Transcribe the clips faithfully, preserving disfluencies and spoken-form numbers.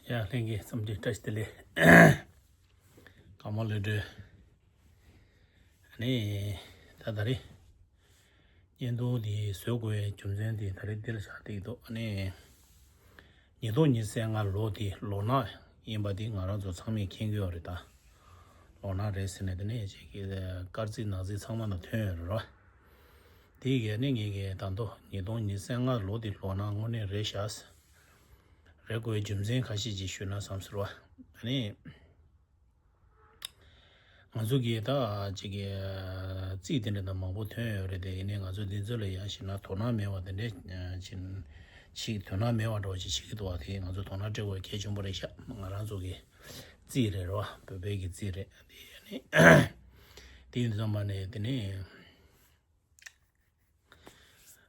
ཡ་ལྷན་རྒྱས་འཚམས་འདྲི་བཀྲ་ཤིས་བདེ་ལེགས། ཀརྨ་ལྷུན་གྲུབ། ཨ་ནི་ད་ད་རེས་བརྙན་ཐུང་འདི་བཟོ་དགོས་པའི་རྒྱུ་མཚན་དེ་ད་རེས་འདིར་བཞག་བསྡད་ཀྱི་འདུག་ཨ་ནི་ཉིས་སྟོང་ཉི་ཤུ་རྩ་ལྔ་ལོ་དེ་ལོ་ནག་ཡིན་པ་དེ་ང་རང་ཚོ་ཚང་མས་མཁྱེན་གྱི་ཡོད་རེད། ད་ལོ་ནག་རེད་ཟེར་ནས་དེ་ནས་ཅིག་གི་དཀར་རྩི་ནག་རྩི་ཚང་མ་ན་ཐོན་ཡོད་རེད་རོ། དེ་གས་ནི་ངེད་ཀྱིས་ད་དུང་ཉིས་སྟོང་ཉི་ཤུ་རྩ་ལྔ་ལོ་དེ་ལོ་ནག་དངོས་གནས་རེད་ཤག་རེད་དགོས་རྒྱུ་མཚན་ཁ་ཤས་ཅིག་ཞུས་ན་བསམ་ཟེར་བ། ཨ་ནི་ང་ཚོ་གིས་ད་ཅིག་གི་རྩིས་དེ་འདྲ་དང་མང་པོ་ཐོན་ཡོད་རེད་དེ། ཡིན་ནའི་ང་ཚོ་འདི་ཚོ་ལ་ཡང་ཞེ་ན་དོ་སྣང་མེད་པ་དེ་འདྲ་ཅིག་ཅིག་དོ་སྣང་མེད་པ་འདྲ་བ་ཅིག་བྱེད་ཀྱི་འདུག་བ། དེ་ང་ཚོ་དོ་སྣང་སྤྲད་དགོས་གལ་ཆེན་པོ་རེད་ཤག་ང་རང་ཚོ་གི་རྩིས་རེད་རོ། བོད་པའི་གི་རྩིས་རེད་དེ། ཨ་ནི་དེ་ཡིན་དུས་ཙམ་པ་ནས་དེ་ནས།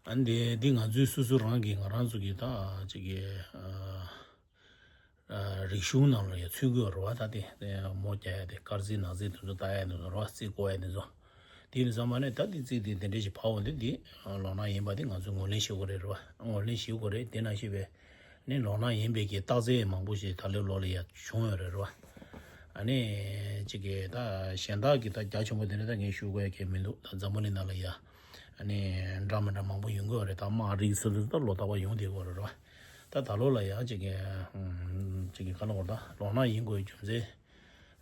ཨ་ནི་འདི་ང་ཚོའི་སོ་སོ་རང་གིས་ང་རང་ཚོ་གིས་ད་ཅིག་གི་ཨ་རིག་གཞུང་ནང་ལ་ཡང་ཚུད་དགོས་རེད་བ། ད་དེ་མོ་རྒྱག་ཡ་དེ་དཀར་རྩི་ནག་རྩི་དེ་ཚོ་ལྟ་ཡ་དེ་ཚོ་རེད་བ། རྩིས་བཀོད་ཡ་དེ་ཚོ། དེ་ཡིན་ཙང་མ་ནས་ད་དེ་རྩིས་དེ་དེ་འདྲས་ཞིག་ཕབ་འོང་དུས་དེ་ལོ་ནག་ཡིན་པ་དེ་ང་ཚོས་ངོས་ལེན་ཞུ་དགོས་རེད་རེད་བ། ངོས་ལེན་ཞུ་དགོས་རེད། དེ་ནང་བཞིན་པའི་ནི་ལོ་ནག་ཡིན་པའི་གི་རྟགས་མཚན་མང་པོ་ཞིག་ད་ལོའི་ལོ་ལ་ཡང་བྱུང་ཡོད་རེད་རོ། ཨ་ནི་གཅིག་གིས་ད་གཞན་དག་གི་ད་རྒྱ་ཆེན་པོ་དེ་འདྲ་ད་ངས་ཞུ་དགོས་ཡ་གི་མི་འདུག་ད་འཛམ་བུ་གླིང་ནང་ལ་ཡ་ཨ་ནི་འདྲ་མི་འདྲ་མང་པོ་ཡོང་གི་ཡོད་རེད། ད་དམག་རིགས་སོ་སོ་ད་ལོ་རྟག་པར་ཡོང་བསྡད་ཡོད་རེད་རོ། ད་ད་ལོ་ལ་ཡ་གཅིག་གིས་གཅིག་གིས་ག་ལ་བར་ད་ལོ་ནག་ཡིན་དགོས་རྒྱུ་མཚན།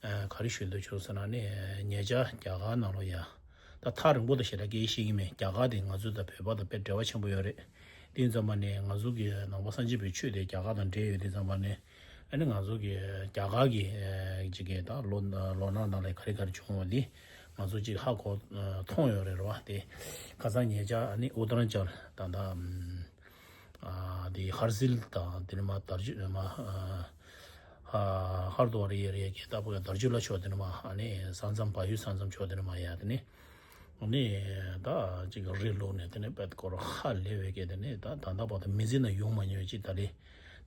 ཨ་ག་རེ་ཞུ་འདོད་བྱུང་ཟེར་ན་ནི་ཉེ་ཆར་རྒྱ་གར་ནང་ལ་ཡ། ད་ཐག་རིང་པོ་དང་ཞེ་དྲག་སྐད་ཆ་བཤད་ཀྱི་མེད། རྒྱ་གར་དེ་ང་ཚོ་དང་བོད་པ་དང་དཔེ་འབྲེལ་བ་ཆེན་པོ་ཡོད་རེད། དེ་ཡིན་ཙམ་པ་ནས་ང་ཚོ་གི་ནང་པ་སངས་རྒྱས་པའི་ཆོས་དེ་རྒྱ་གར་དང་འབྲེལ་ཡོད་དེ་ཙམ་པ་ནས། ཨ་ནི་ང་ཚོ་གི་རྒྱ་གར་གི་ཨ་ཅིག་གི་ད་ལོ་ལོ་ནག་ནང་ལ་ག་རེ་ག་རེ་བྱུང་བ་འདི་ང་ཚོ་ཅིག་ཧ་གོ་མཐོང་ཡོད་རེད་རེད་བ། དེ་ཁ་སང་ཉེ་ཆར་ཨ་ནི་ཨུ་ཏ་ར་ཅལ་ད་ད། ཨ་དེ་ཧར་སིལ་དང་དེ་ནས་མ་དར་ཇུ་མ་ཨ་ཧར་དུ་བ་རེ་ཡེ་རེ་ཡེ་གི་ལྟ་བུ་ཡ་དར་ཇུ་ལ་ཕྱོགས་དེ་ནས་མ་ཨ་ནི་ས་མཚམས་བལ་ཡུལ་ས་མཚམས་ཕྱོགས་དེ་ནས་མ་ཡ་དེ་ནས་ཨ་ནི་ད་ཅིག་རི་ལུག་ནས་དེ་ནས་པད་སྐོར་ཧ་ལས་བས་གི་དེ་ནས་ད་ད་ལྟ་བར་དུ་མི་ཚེ་ན་ཡོང་མ་མྱོང་ཅིག་ད་རེས་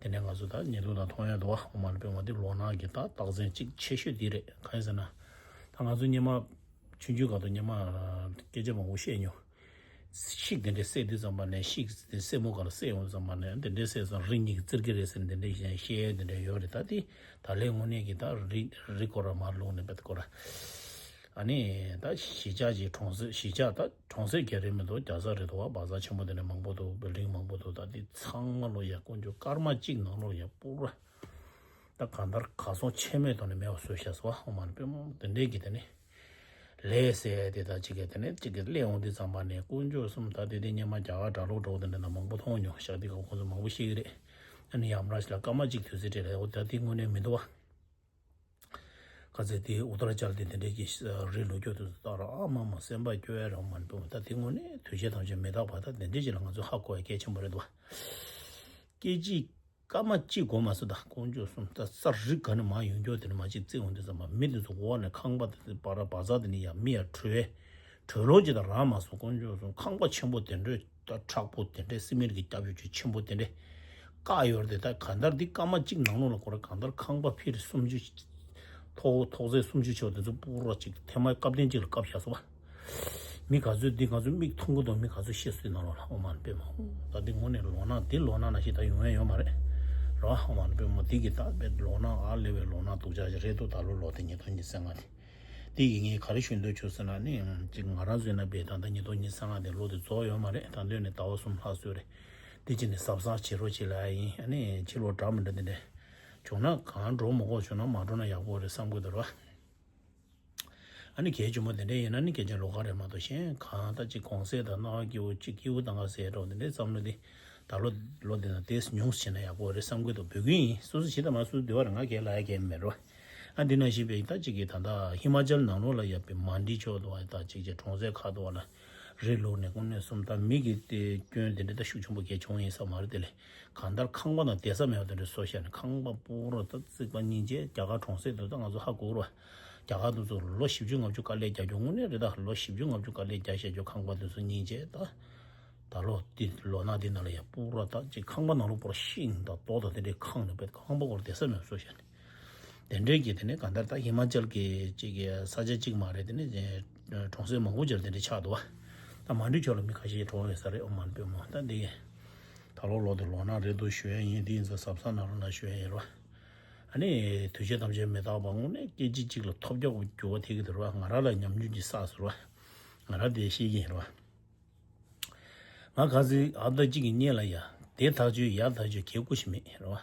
དེ་ནས་ང་ཚོ་ད་ཉེ་དུ་དང་མཐོང་ཡ་དུ་བ་ཨོ་མ་ལ་པེ་མ་དེ་ལོ་ནག་གི་ད་རྟགས་མཚན་ཅིག་ཆེ་ཤོས་དེ་རེད། གང་ཡིན་ཟེར་ན་ད་ང་ཚོ་སྔོན་མ་ཆུང་ཆུང་སྐབས་དུ་སྔོན་མ་སྐད་ཆ་མང་པོ་བཤད་མྱོང་། ཤིག་དེ་འདྲའི་བསད་དུས་ཙམ་པ་ནས་ཤིག་དེ་སེན་མོ་ག་ལ་བསད་ཡོང་དུས་ཙམ་པ་ནས་དེ་འདྲའི་བསད་ཙང་རི་གཉིས་ཀྱི་རྩེར་གྱི་རེད་ཟེར་ནས་དེ་འདྲའི་བཤད་བཤད་དེ་འདྲའི་ཡོད་རེད། ད་དེ་ད་ལས་དངོས་གནས་ཀྱི་ད་རི་རི་སྐོར་ར་མར་ལུག་ནས་བེད་སྐོར་ར་ཨ་ནི་ད་གཞིས་ཆགས་ཀྱི་གྲོང་གསེབ་གཞིས་ཆགས་ད་གྲོང་གསེབ་ག་རེ་མི་འདུག་རྒྱ་ཚ་རེད་འདུག་བ། བ་ཚ་ཆེན་པོ་དེ་འདྲ་མང་པོ་འདུག་བིལ་ཌིང་མང་པོ་འདུག་ད་དེ་ཚང་མ་ལོ་ཡ་དཀོན་མཆོག་སྐར་མ་གཅིག་ནང་ལོ་ཡ་པུ་ར་ད་གང་ལྟར་གར་སོང་ཆད་མེད་ཐོག་ནས་མེད་པ་བཟོས་བཞག་སོང་བ། ཨོ་མ་ནི་པེ་མོ་དེ་འདྲའི་གི་དེ་ནི། ལས་ཟེར་དེ་དག་ཅིག་གི་དེ་ནས་ཅིག་གི་སླེབས་འོང་དུས་ཙམ་པ་ནས་དཀོན་མཆོག་གསུམ་ད་དེ་དེ་སྔོན་མ་རྒྱ་གར་གྲྭ་ལོག་འགྲོ་དེ་འདྲ་ན་མང་པོ་མཐོང་མྱོང་། ཞག་དེ་ག་ཁོང་ཚོ་མང་པོ་ཤེས་ཀྱི་རེད། ཨ་ནི་ཡམ་ར་ཞིག་ལ་སྐར་མ་གཅིག་དུས་ཚོད་སྤྲད་རེད། འོ་ད་དེ་དངོས་གནས་མི་འདུག་བ། ཁ་ཚེ་དེ་ཨུ་ཏར་ཅལ་དེ་དེ་འདྲའི་གི་རི་ལུག་སྐྱོ་དུས་སུ་ལྟ་ར་ཨ་མ་མ་སེམས་པ་སྐྱོ་ཡ་རང་མ་འདུག་ད་དེ་དངོས་གནས་དུས་ཆེན་ཐམས་ཅད་མི་རྟག་པ་ད་དེ་འདྲའི་ཅིག་ལ་ང་ཚོ་ཧ་གོ་ཡ་གལ་ཆེན་པོ་རེད་འདུག་བ། སྐད་ཅིག་སྐར་མ་གཅིག་འགོར་མ་སོང་། ད་དཀོན་མཆོག་གསུམ་ད་ས་རི་ག་ནས་མར་ཡོང་རྒྱུ་དེ་ནས་མར་ཅིག་བརྩིགས་འོང་དུས་ཙམ་པ་མི་དེ་ཚོ་འོག་ནས་ཁང་པ་དེ་བ་ར་བ་ཛ་དེ་ནས་ཡར་མི་ཡར་བྲོས་བྲོས་ལོག་ཅིག་ད་རག་མ་སོང་། དཀོན་མཆོག་གསུམ་ཁང་པ་ཆེན་པོ་དེ་འདྲས་ད་མཁྲེགས་པོ་དེ་འདྲས་སི་མེན་གྱི་རྒྱབ་ཡོད་ཅིག་ཆེན་པོ་དེ་འདྲས་བཀག་ཡོད་རེད། ད་གང་ལྟར་འདི་སྐར་མ་གཅིག་ནང་ལོགས་ལ་ཁོ་ར་གང་ལྟར་ཁང་པ་ཕིར་སུམ་ཅུ་ཐོག་ཐོག་ཚད་སུམ་ཅུ་ཆེ་བ་དེ་ཚོ་པུ་ར་ཅིག་ཐེངས་མ་སྐབས་ཐེངས་གཅིག་ལ་བཀབ་བཞག་སོང་བ། མི་ག་ཚོད་འདི་ང་ཚོ་མིག་མཐོང་གི་འདུག་མི་ག་ཚོད་ཤི་སོང་ནང་ལོགས་ལ་ཨོ་མ་ནི་པེ་མ། ད་འདི་དངོས་གནས་ལོ་ན་འདི་ལོ་ན་ན་ཞིག་ད་ཡོང་ཡ་ཡོད་མ་རེད་རོ། ཨོ་མ་ནི་པེ་མ་འདི་གི་ད་པེ་ལོ་ན་ཨ་ལེ་བའི་ལོ་ན་སྡུག་ཅག་ཅིག་རེད་འདུག་ད་ལོ་ལོ་དེ་ཉིས་སྟོང་ཉི་ཤུ་རྩ་ལྔ་དེ། འདི་གི་ངས་ག་རེ་ཞུ་འདོད་བྱུང་ཟེར་ན་ནི་ཅིག་ང་རང་ཚོའི་ན་པེ་ད་ད་ཉིས་སྟོང་ཉི་ཤུ་རྩ་ལྔ་དེ་ལོ་དེ་རྫོགས་ཡོད་མ་རེད། ད་འདོད་ནས་ཟླ་བ་གསུམ་ལྷག་སོང་རེད། འདི་ཅི་ནས་གཟབ་གཟབ་བྱེད་རོགས་བྱེད་ལ་ཡིན། ཨ་ནི་ཕྱི་ལོ་འདྲ་མི་འདྲ་འདི་འདྲ་བྱུང་ན་གང་འགྲོ་མི་དགོས་བྱུང་ན་མ་འགྲོ་ན་ཡག་པོ་རེད་བསམ་གི་འདུག་ར། ཨ་ནི་གལ་ཆེན་པོ་དེ་འདྲ་ཡིན་ན་ནི་སྐད་ཆ་ལོགས་ཀ་རེད་མ་གཏོགས་གཞན་གང་ལྟར་ཅིག་གོང་ཚད་དང་རྣ་བ་སྐྱིད་པོ་ཅིག་སྐྱིད་པོ་དང་ག་ཟེར་རོགས་དེ་འདྲའི་བསམ་བློ་དེ་ད་ལོ་ལོ་དེ་ན་དེས་ཉུང་ཟེར་ན་ཡག་པོ་རེད་བསམ་གི་འདུག་བོད་ཀྱི་ཡིན་སོ་སོ་ཇི་ལྟར་མ་སོ་སོ་འདི་བ་རེད། ང་གལ་ལ་ཡ་གལ་མེད་རོ། ཨ་འདི་ན་ཞིག་པའི་ད་ཅིག་གི་ད་ལྟ་ཧི་མ་ཅལ་ནང་ལོགས་ལ་ཡ་པའི་མན་ཌི་ཕྱོགས་དུ་བ་ད་ཅིག་ཅིག་གྲོང་གསེབ་ཁག་དུ་བ་ལ་རི་ལུག་ནས་དངོས་གནས་སོམ་ད་མི་གི་དེ་སྐྱོན་དེ་འདྲ་ད་ཤུགས་ཆེན་པོ་གལ་བྱུང་ཡིན་ས་མ་རེད། དེ་ལས་གང་ལྟར་ཁང་པ་དང་བསྡད་ས་མེད་པ་དེ་འདྲ་བཟོ་བཞག་ནས་ཁང་པ་པུ་ར་ད་རྩིག་པ་སྙིང་རྗེ་རྒྱ་གར་གྲོང་གསེབ་དུ་ད་ང་ཚོ་ཧ་གོ་ར། རྒྱ་གར་དུ་ཚོ་ལོ་བཞི་བཅུ་ལྔ་བཅུ་དཀའ་ལས་རྒྱག་རྒྱུ་དངོས་གནས་རེད། ད་ལོ་བཞི་བཅུ་ལྔ་བཅུ་དཀའ་ལས་རྒྱག་བཞག་རྒྱུ་ཁང་པ་དེ་ཚོ་སྙིང་རྗེ་ད། ད་ལོ་འདི་ལོ་ན་འདི་ནང་ལ་ཡ་པུ་ར་ད་ཅིག་ཁང་པ་ནང་ལོ་པུ་ར་ཤིང་དང་རྡོ་དང་དེ་འདྲའི་ཁང་ནས་བེད་ཁང་པ་སྐོར་བསྡད་ས་མེད་བཟོ་བཞག་ནས། དེ་འདྲའི་གི་དེ་ནས་གང་ལྟར་ད་ཧི་མ་ཅལ་གི་ཅིག་གི་ས་ཆ་གཅིག་མ་རེད། དེ་ནས་གྲོང་གསེབ་མང་པོ་ཅིག་ལ་དེ་འདྲའི་ཆགས་འདུག་བ། ད་མན་ཌི་ཕྱོགས་ལ་མི་ཁ་ཤས་གྲོངས་ཡོད་ས་རེད། ཨོ་མ་ནི་པེ་མོ་ད་འདི་ད་ལོ་ལོ་དེ་ལོ་ན་རེད་འདུག་ཞུ་ཡ་ཡིན། འདི་ཡིན་ཙང་གཟབ་གཟབ་གནང་རོགས་གནང་ཞུ་ཡ་ཡིན་རོ། ཨ་ནི་དུས་ཆེན་དམ་ཆོས་མི་རྟག་པ་དངོས་གནས་སྐད་ཅིག་གཅིག་ལ་ཐོལ་རྒྱག་གི་འགྱུར་བ་ཐེབས་ཀྱི་འདུག་ར། ང་རང་ལ་ཉམས་མྱོང་ཅིག་བསགས་སོང་ར། ང་རང་དེ་ཤེས་ཀྱི་ཡིན་ར། ང་ག་ཚོད་ཨ་མདའ་གཅིག་གི་སྔོན་ལ་ཡ་དེ་ཐག་ཆོད་ཡ་ཐག་ཆོད་གལ་སྐུ་ཞིག་མེད་ར། ང་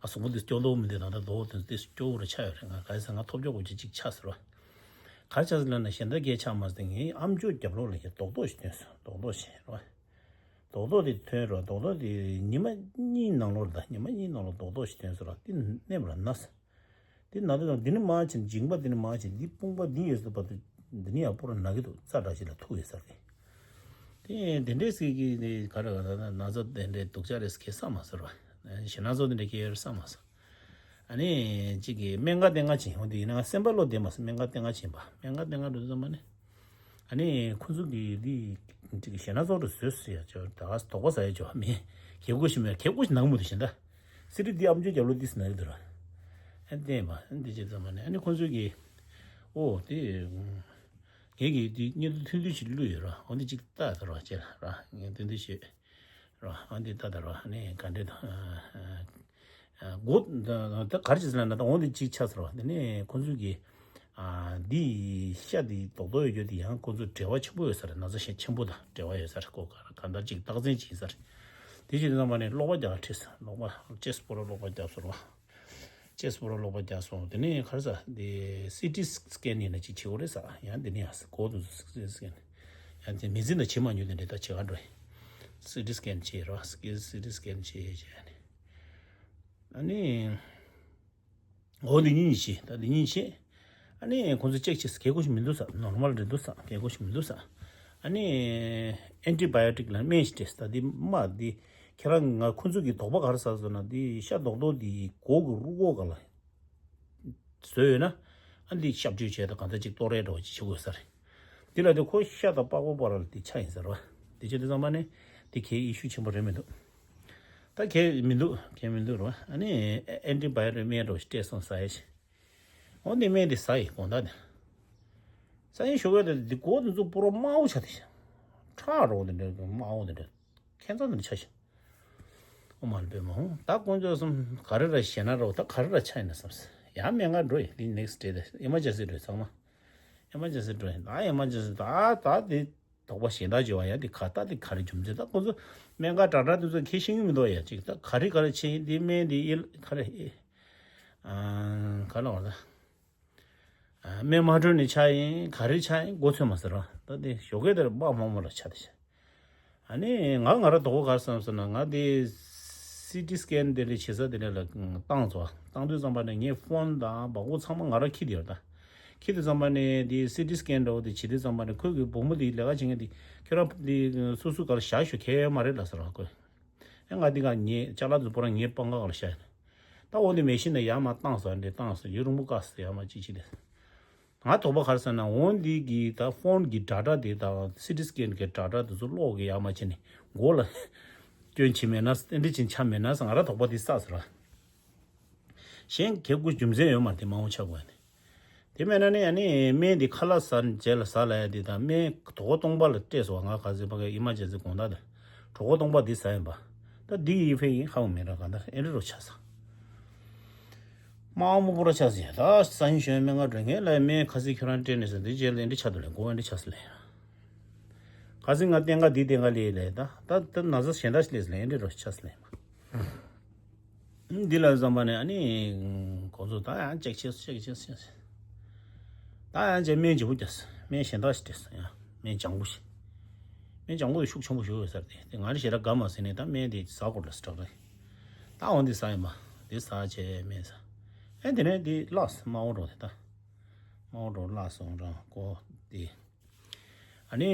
གཟུགས་པོ་དེ་སྐྱོ་མདོག་མི་འདུག་ད་ལྟ་རྡོ་དེ་དེ་སྐྱོ་བོ་ར་ཆགས་ཡོད་རེད། ང་ག་ཚོད་ང་ཐོལ་རྒྱག་གི་ཅིག་ཆགས་སོང་ར། ག་རེ་ཆགས་སོང་ལབ་ན་གཞན་དག་གས་ཆགས་མ་སོང་། ངའི་ཨ་མཆོག་རྒྱབ་ལོགས་ལ་ཡ་རྡོག་རྡོག་ཞིག་ཐོན་སོང་། རྡོག་རྡོག་ཞིག་ར། རྡོག་རྡོག་དེ་ཐོན་རོགས། རྡོག་རྡོག་དེ་ཉི་མ་གཉིས་ནང་ལོགས་ལ། ད་ཉི་མ་གཉིས་ནང་ལོགས་རྡོག་རྡོག་ཞིག་ཐོན་སོང་ར། དེ་མནན་པ་ར་ན་སོང་། དེ་ན་དུས་ཙམ་འདི་ནས་མར་ཕྱིན། མཇིང་པ་འདི་ནས་མར་ཕྱིན། འདི་དཔུང་པ་འདི་ཡོད་ས་བར་དུ་འདི་ནས་ཡང་པོ་ར་ན་གི་འདུག་རྩ་འདྲ་ཞིག་ལ་ཐུག་ཡོད་ས་རེད། དེ་དེ་འདྲས་ཟེར་གི་དེ་ག་རེ་ག་རེ་ན་ཚ་དེ་འདྲས་སྡུག་ཅག་རེད་ཟེར་གི་བསམ་མ་སོང་ར། ཞེ་ན་ཚ་དེ་འདྲས་སྐྱེ་ཡོད་བསམ་མ་སོང་། ཨ་ནི་གཅིག་གིས་སྨན་ཁང་བསྟེན་ག་ཕྱིན། འོ་དེ་ཡིན་ན་ང་སེམས་པ་བློ་བདེ་མ་སོང་། སྨན་ཁང་བསྟེན་ག་ཕྱིན་པ། སྨན་ཁང་བསྟེན་ག་འགྲོ་དུས་ཙམ་པ་ནི། ཨ་ནི་ཁོ་ཚོ་གིས་འདི་གཅིག་གིས་ཞེ་ན་ཚ་རུ་བཟོས་ཟེར་ཡ་ཅོ། ད་ག་དོགས་པ་ཟ་ཡ་ཅོ་མེད། གལ་སྐུ་ཞིག་མེད། གལ་སྐུ་ཞིག་ནང་མི་འདུག་བཞིན་ད། སི་རི་འདི་ཨ་མཆོག་རྒྱབ་ལོགས་འདི་སུ་ན་གི་འདུག་ར། ཨ་བསྟན་པ་འདི་བྱེད་ཙམ་པ་ནི། ཨ་ནི་ཁོ་ཚོ་གིས་ཨོ་དེ་ངས་གིས་འདི་བརྙན་ཐུང་ཐུང་ཐུང་ཞིག་བླུགས་ཡོད་ར། འོ་འདི་གཅིག་ལྟ་དང་ར་བྱེད་ར། ངས་ཐུང་ཐུང་ཞིག་ར། ཨ་འདི་ལྟ་དང་ར། ཨ་ནི་ག་འདྲས་དང་། ཨ་ཨ་སྒོ་ད་ད་ག་རེ་བྱེད་ཟེར་ན་ད་འོ་འདི་གཅིག་ཆགས་ཟེར་བ། དེ་ནས་ཁོ་ཚོ་གིས་ཨ་འདི་ཤ་འདི་རྡོག་རྡོག་ཡོད་རྒྱུ་དེ་ཡང་ཁོ་ཚོ་འབྲེལ་བ་ཆེན་པོ་ཡོད་ས་རེད། ན་ཚ་ཤས་ཆེན་པོ་དང་འབྲེལ་བ་ཡོད་ས་རེད། ཁོ་ག་གང་ལྟར་ཅིག་རྟགས་མཚན་ཅིག་ཡིན་ས་རེད། དེ་བྱེད་དུས་ཙམ་པ་ནས་གློག་པ་རྒྱག་ཁྲིད་སོང་། གློག་པ་ལྕེ་སྤོ་ར་གློག་པ་བརྒྱབ་སོང་ར། ལྕེ་སྤོ་ར་གློག་པ་བརྒྱབ་སོང་། དེ་ནས་ག་རེ་ཟ། དེ་སི་ཊི་སི་ཀེན་ཡིན་ན་ཅིག་བྱེད་དགོས་རེད་ཟ། ཡང་དེ་ནས་ཡང་གོ་དུ་སི་ཊི་སི་ཀེན་ཡང་དེ་མི་ཚེ་འདི་བྱེད་མ་མྱོང་། དེ་འདྲས་ད་བྱེད་ག་འགྲོ་ཡིན། སི་ཊི་སི་ཀེན་བྱེད་ར། སི་ཊི་སི་ཀེན་བྱེད་བྱེད་ནས། ཨ་ནི། འོ་འདི་གཉིས་བྱེད། ད་འདི་གཉིས་བྱེད། ཨ་ནི་ཁོང་ཚོ་ཅེག་བྱས། གལ་སྐུ་ཞིག་མི་འདུག་ས། ནོར་མལ་རེད་འདུག་ས། གལ་སྐུ་ཞིག་མི་འདུག་ས། ཨ་ནི་ཨན་ཊི་བྷའི་ཡོ་ཊིག་ལ་སྨན་ཞིག་སྤྲད་ས། ད་འདི་མ་འདི་ཁྱེད་རང་ང་ཁོང་ཚོ་གིས་དོགས་པ་ག་རེ་ཟ་ཟེར་ན། འདི་ཤ་རྡོག་རྡོག་འདི་མགོ་གི་རུས་ཁོག་སྒང་ལ་བཟོས་ཡོད་ན། ཨ་འདི་གཤག་བཅོས་བྱས་ད་གང་ལྟར་ཅིག་གཏོར་ཡས་འདྲ་བོ་ཅིག་བྱེད་དགོས་ས་རེད། འདི་ལ་དེ་ཁོ་ཤ་དང་པགས་པ་བར་ལ་དེ་ཆ་ཡིན་ཟེར་བ། དེ་བྱེད་དུས་ཙམ་པ་ནི་དེ་གའི་ཨི་ཤུ་ཆེན་པོ་རེད་མི་འདུག་ད་གལ་མི་འདུག་གལ་མི་འདུག་རོ། ཨ་ནི་ཨན་ཊི་བྷའི་ཡོ་ཊིག་སྨན་འདྲ་བོ་ཞིག་སྤྲད་སོང་ཟ་ཡས་ཤིག་འོ་འདི་སྨན་འདི་ཟ་ཡི་དགོང་དག་འདི། ཟ་ཡི་ཞོགས་ཀས་དེ་འདི་མགོ་འདི་ཚོ་པུ་ར་དམར་པོ་ཆགས་དེ་ཤག་ཁྲག་རོ་འདི་འདྲ་དམར་པོ་འདི་འདྲ་ཁྱད་མཚར་འདི་འདྲ་ཆགས་ཤག་ཨོ་མ་ལ་པད་མ་ཧོ། ད་དཀོན་མཆོག་གསུམ། ག་རེ་ར་ཞེད་སྣང་རོ། ད་ག་རེ་ར་ཆགས་ཡིན་ན་བསམ་སོང་། ཡང་སྨན་ཁང་འགྲོ་ཡི། འདི་ནེག་སི་ཊི་ཌེ་དེ་ཨི་མར་ཇེན་སི་འགྲོ་ཡི་ཚང་མ། ཨི་མར་ཇེན་སི་འགྲོ་ཡི། ད་ཨི་མར་ཇེན་སི་ད་ད་འདི་དོགས་པ་གཞན་དག་བརྗོད་པ་ཡ། འདི་ག་ད་འདི་ག་རེ་རྒྱུ་མཚན། ད་ཁོང་ཚོ་སྨན་ཁང་དྲག་དྲག་དེ་ཚོ་ཁྱེད་ཤེས་ཀྱི་མི་འདུག་ཡ། ཅིག་ད་ག་རེ་ག་རེ་བྱས་ཡིན། འདི་སྨན་འདི་ཨེ་ག་རེ་ཨེ་ཨ་ག་ལ་བ་ད་ཨ་སྨན་མ་འཕྲོད་ནས་ཆགས་ཡིན། ག་རེ་ཆགས་ཡིན་མགོ་ཚོས་མ་ཟེར་བ། ད་འདི་ཞོགས་ཀས་དེར་སྦག་མང་མང་ལ་ཆགས་དེ་ཤག་ཨ་ནི་ང་ང་ར་དོགས་པ་ག་རེ་བསམ་སོང་ན། ང་དེ་སི་ཊི་སི་ཀེན་དེ་འདྲ་བྱེད་ས་དེ་འདྲ་ལ་བཏང་སོང་། བཏང་དུས་ཙམ་པ་ནས་ངའི་ཕོན་དང་སྦག་སྦག་ཚང་མ་ང་ར་འཁྱེར་ཡོད་ད། འཁྱེར་དུས་ཙམ་པ་ནས་དེ་སི་ཊི་སི་ཀེན་འདྲ་བོ་དེ་བྱེད་དུས་ཙམ་པ་ནས་ཁོས་གི་བུ་མོ་དེ་ལས་ཀ་བྱེད་མཁན་དེ་ཁྱོད་རང་དེ་སོ་སོ་ག་ལ་བཞག་ཤོག་ཁྱད་མ་རེད་ལབ་སོང་ར་ཁོས། ཨེ་ང་འདི་ག་ངའི་ཅ་ལག་དེ་ཚོ་པུ་ར་ངའི་པང་ཁ་ག་ལ་བཞག་ཡིན། ད་འོ་འདི་མེ་ཤིན་ནང་ཡར་མར་བཏང་སོང་། འདི་བཏང་སོང་། ཡུན་རིང་པོ་བཀག་སོང་། ཡར་མར་ཅིག་ཅིག་དེ། ང་དོགས་པ་ག་རེ་ཟེར་ན། འོ་འདི་གི་ད་ཕོན་གི་ཌེ་ཊ་དེ་དང་སི་ཊི་སི་ཀེན་གི་ཌེ་ཊ་དེ་ཚོ་གློག་གི་ཡར་མར་བྱས་ནས་མགོ་ལ་སྐྱོན་བྱས་མེད་ན། དེ་འདྲ་ཅིག་ཆགས་མེད་ན་ཟེར་ང་ར་དོགས་པ་དེ་བསགས་ཟེར་བ། གཞན་གལ་སྐུ་རྒྱུ་མཚན་ཡོད་མ་རེད། དེ་མང་པོ་ཆགས་དགོས་ནི། དེ་མེད་ན་ནི་ཨ་ནི་སྨན་དེ་ཁ་ལག་ཟ་རྗེས་ལ་ཟ་ལབ་ཡ་དེ་དང་། སྨན་གྲོད་ཁོག་སྟོང་པ་ལ་སྤྲད་སོང་། ང་ག་ཚོད་ཕ་གི་ཨི་མར་ཇེན་སི་དགོང་དག་དེ་གྲོད་ཁོག་སྟོང་པ་དེ་ཟ་ཡིན་པ། ད་འདི་ཡི་ཕན་ཡིན་ཧ་གོ་མེད་ར། གང་ལྟར་ཨེ་འདྲ་རུ་ཆགས་སོང་། དམར་མོ་པོ་ར་ཆགས་ཟིན། ད་སང་ཉིན་གཞོན་སྨན་ཁང་འགྲོ། ངས་ལབ་སྨན་ཁ་སང་ཁྱོད་རང་སྤྲད་ནས་ཟིན། འདི་རྗེས་ལ་ཨེ་འདྲ་ཆགས་འདུག་ལབ། མགོ་ཨེ་འདྲ་ཆགས་སོང་ལབ། ཁ་སང་ང་བསྟེན་ག་འདི་བསྟེན་ག་ལས་ལབ། ད་ད་ད་ན་ཚ་གཞན་དག་ཞིག་སླེབས་སོང་ལབ། ཨེ་འདྲ་རུ་ཆགས་སོང་ལབ། འདི་ལ་བསམ་པ་ནས་ཨ་ནི་ཁོང་ཚོ་ད་ཡང་ཅེག་བྱས་སོང་། ཅེག་བྱས་སོང་། ད་ཡང་ཅེག་སྨན་ལྗིད་པོ་བརྒྱབ་སོང་། སྨན་གཞན་དག་ཞིག་སྤྲད་སོང་། ཡང་སྨན་ལྗང་གུ་ཞིག་སྨན་ལྗང་གུ་དེ་ཤུགས་ཆེན་པོ་ཞིག་ཡོད་ས་རེད། དེ་ང་རང་ཞེ་དྲག་དགའ་མ་སོང་ནས་ད་སྨན་དེ་ཟ་དགོས་ལ་སྐྲག་རེད། ད་འོ་འདི་ཟ་ཡིན་པ། འདི་ཟ་བྱས་སྨན་ཟ། ཨེ་དེ་ནས་འདི་བརླགས་སོང་། དམར་པོ་འདྲ་བོ་དེ། ད་དམར་པོ་འདྲ་བོ་བརླགས་སོང་རང་གོ་དེ། ཨ་ནི་